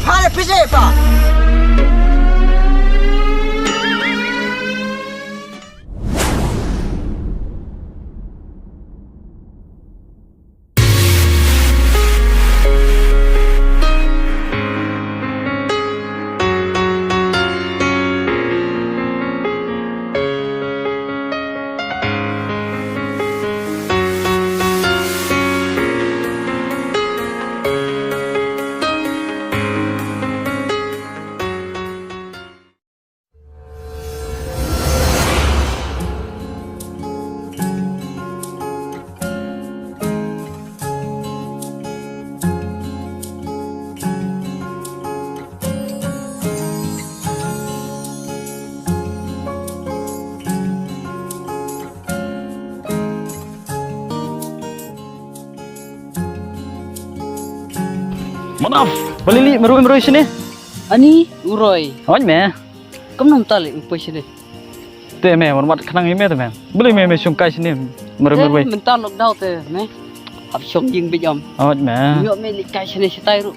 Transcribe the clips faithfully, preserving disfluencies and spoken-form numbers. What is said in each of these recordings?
Pale pije pa. Manaf, balili, meru meru sini. Ani, uroi. Hoi me. Kam nom tali, upai sini. Te me, wan wat khnang ïa me te me. Balei me, me shong kai shane, marwei marwei. Te mynta lockdown te me. Hap shong ïing beit ym. Hooid me. Ïoh me leit kai shane shatai ruh.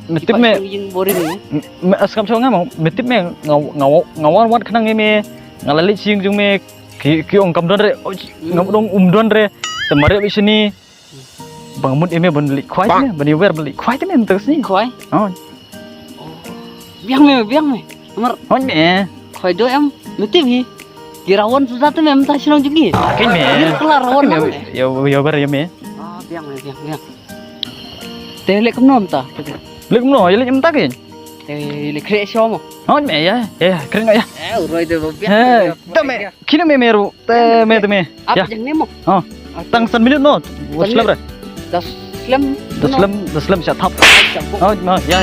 Me tip me. Shong ïing boring me. Me, as kam shong nga mo, me tip me, nga, nga, nga wan wat khnang ïa me. Nga la leit sha ïing jong me. Ki, ki ong kam don re. Oi, ngam dong um don re. Te mareh beit shane. Ba nga mut ïa me ban leit khwai te me, ban ïa wer ban leit khwai te me mynta ka sngi. Khwai? Hooid. Biang me, biang me. Namar. Hooid me. Khwai dei em, me tip hi. Ki rawon suda te me mynta shnong jong ngi. Keiñ me. Ki kylla rawon nang me. Ïa, ïa wer ïa me. Ah, biang me, biang, biang. Te leit kumno mynta? Leit kumno, ïa leit mynta keiñ. Te leit khreh shuwa mo. Hooid me, ïa, ïa, khreh noh ïa. Eh, u roi te ba biang. Eh, te me. Kine me me ruh, te me, te me. Ap jong me mo. Oh. Tang san minit no. Wat slem re. Da slem. Da slem, da slem shah thap. Shah thap. Oh, ma, ïa.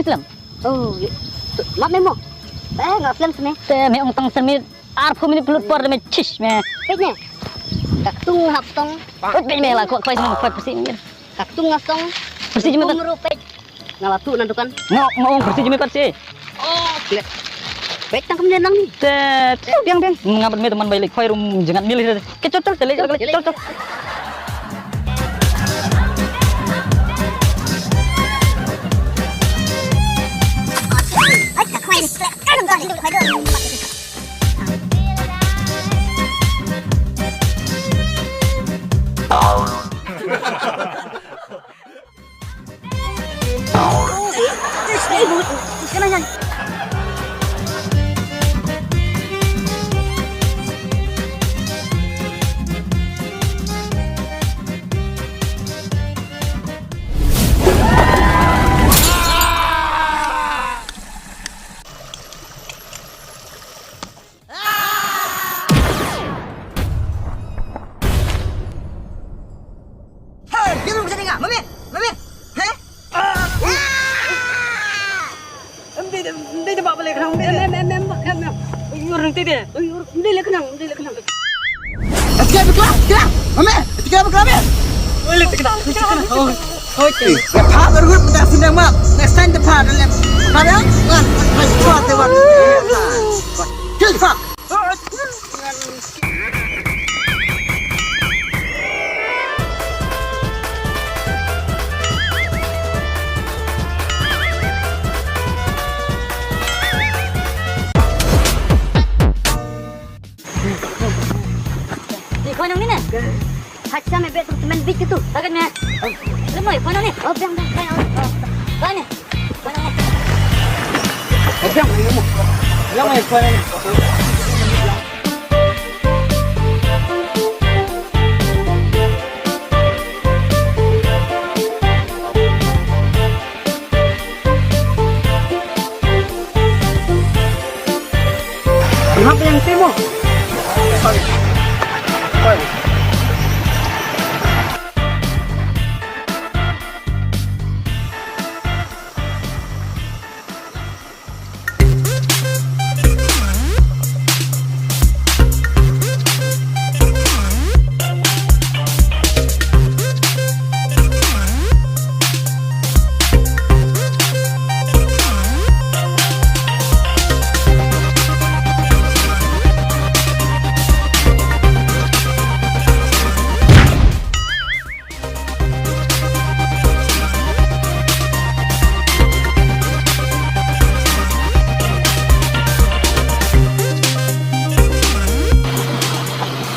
Slem. Oh, ïa. Map me mo. Eh, nga slem sne. Te me ong tang san minit. Arphew minit pynlut por da me chish me. Peit ne. Ka ktung hap tong. Peit me la kwah kwah me kwah pyrsi me. Ka ktung nga song. Pyrsi jingmut. Kum ruh peit. Nga la tuh na dukan. Nga nga ong pyrsi jingmut pyrsi. Oh, klet. Peit tang kumne nang ni. Te, te biang biang. Nga bad me teman bai leit khwai rum jngat mil. Ke chot chot te leit chot chot. Ai ka khwai ni. Ai ka khwai ni. Hey, dia belum bisa dengar. Mamit, Mamit. Heh? Em, dia, dia, dia bak balik kenang. Em, em, em, em, bak kenang. Ui, orang tu dia. Ui, orang, dia lek kenang, dia lek kenang. Tiga bekla, tiga. Mamit, tiga bekla, Mamit. Ui, lek kenang, lek kenang. Oh, okay. Ya, Pak, baru kita sindang, Mak. Next time, Pak, dalam. Pada, kan, kan, kan, kuat, kuat. Kill, Pak. Di khonong ni ne? Hacha me bet tu men bit tu. Tagan me. Lemoi khonong ni. Oh, biang, biang, biang. Biang ni. Khonong ni. Oh, biang ni mo. Biang ni khonong ni. Ngap yang timo.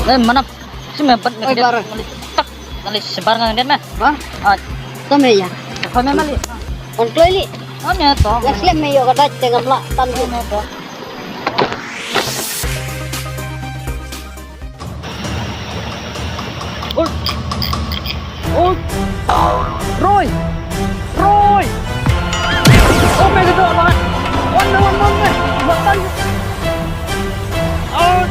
Eh, manap. Sime bat me. Oi, bar. Mali tak. Mali sebar ngan dia me. Ba? Ah. To me ya. Kau me mali. On kloi li. Oh, me to. Ya slem me yo ka dai te ngam lah tan. Oh, me to. Oi. Oi. Roy. Roy. Oh, me ka dok, Roy. Oh, no, no, no. Buat tan. Oh.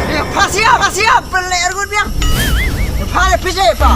Eh, pha sia, pha sia, pynleh arngut biang. Pha le phi je pha.